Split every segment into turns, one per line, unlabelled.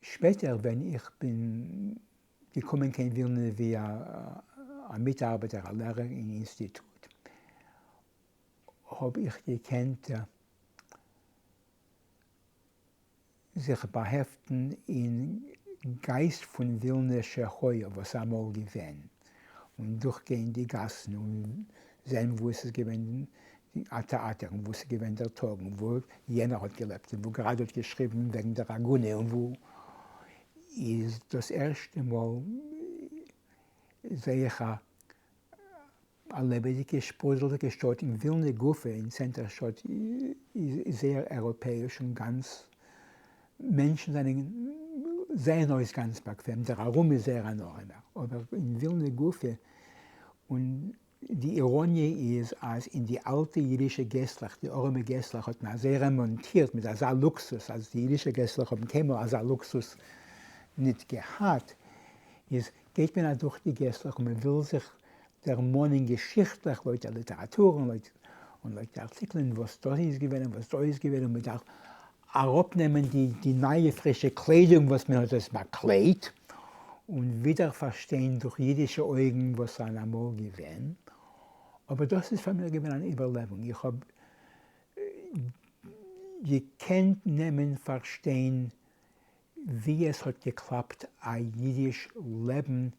שפעטער ווען איך בין געקומען קיין ווילנע ווי א מיטארבעטער, א לערער אין אינסטיטוט, האב איך געקענט זיך באהעפטן אין גייסט פון ווילנע שהיה וואס אמאל געווען, און דורכגיין די גאסן און זען וואו עס איז געווען א טעאטער און וואו עס איז געווען דער טאג און וואו יענער האט געלעבט און וואו גראד האט געשריבן וועגן דער עגונה און וואו איז דאס ערשטע מאל זעה איך א א לעבעדיגע שפרודלדיגע שטאט אין ווילנע גופא אין צענטער שטאט איז זייער אייראפעאיש און גאנץ מענטשן זענען זעען אויס גאנץ באקוועם דער ארום איז זייער אן ארעמער אבער אין ווילנע גופא און די איראניע איז אז אין די אלטע אידישע געסלעך די ארעמע געסלעך האט מען אזוי רעמאנטירט מיט אזא לוקסוס אז די אידישע געסלעך האבן קיינמאל אזא לוקסוס ניט געהאט איז גייט מען אדורך די געסלעך און מען וויל זיך דערמאנען געשיכטלעך לויט דער ליטעראטור און לויט און לויט די ארטיקלען וואס דא איז געווען און וואס דא איז געווען און מען דארף אראפנעמען די די נייע פרישע קליידונג וואס מען האט עס באקליידט און ווידער פארשטיין דורך אידישע אויגן וואס איז אמאל געווען. אבער דאס איז פאר מיר געווען אן איבערלעבונג, איך האב געקענט נעמען פארשטיין ווי עס האט געקלאפט א אידיש לעבן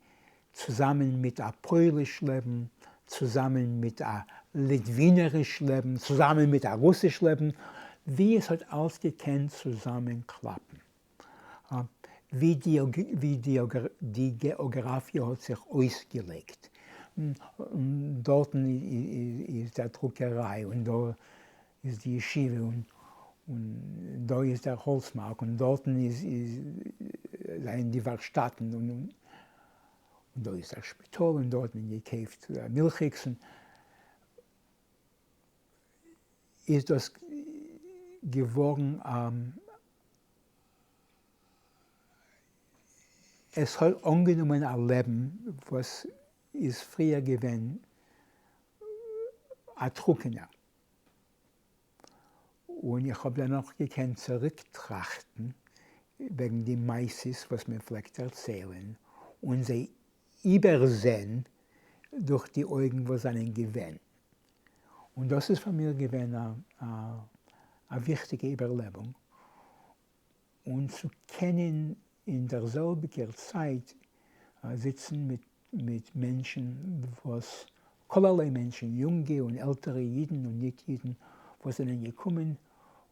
צוזאמען מיט א פויליש לעבן, צוזאמען מיט א ליטווינעריש לעבן, צוזאמען מיט א רוסיש לעבן, ווי עס האט אלס געקענט צוזאמען קלאפן. ווי די געאגראפיע האט זיך אויסגעלייגט. דארטן איז דער דרוקעריי און דא איז די ישיבה און דא איז דער האלצמארק און דארטן איז זענען די ווארשטאטן און דא איז דער שפיטאל און דא האט מען געקויפט מילכיגס און איז דאס געווארן א עס האט אנגענומען א לעבן וואס איז פריער געווען א טרוקענער. און איך האב דערנאך געקענט צוריקטראכטן וועגן די מעשות וואס מען פלעגט דערציילן און זיי איבערזען דורך די אויגן וואס זענען געווען. און דאס איז פאר מיר געווען א וויכטיגע איבערלעבונג. און צו קענען אין דער זעלביגער צייט זיצן מיט מיט מענטשן וואס, כלערליי מענטשן, יונגע און עלטערע, אידן און ניט אידן, וואס זענען געקומען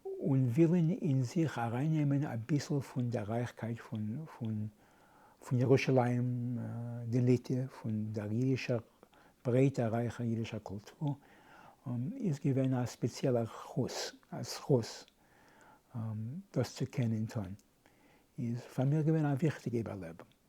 און ווילן אין זיך ארייננעמען אביסל פון דער רייכקייט פון פון פון ירושלים דליטא, פון דער אידישער ברייטער רייכער אידישער קולטור, איז געווען א ספעציעלער זכות, א זכות דאס צו קענען טון, איז פאר מיר געווען א וויכטיגע איבערלעבונג.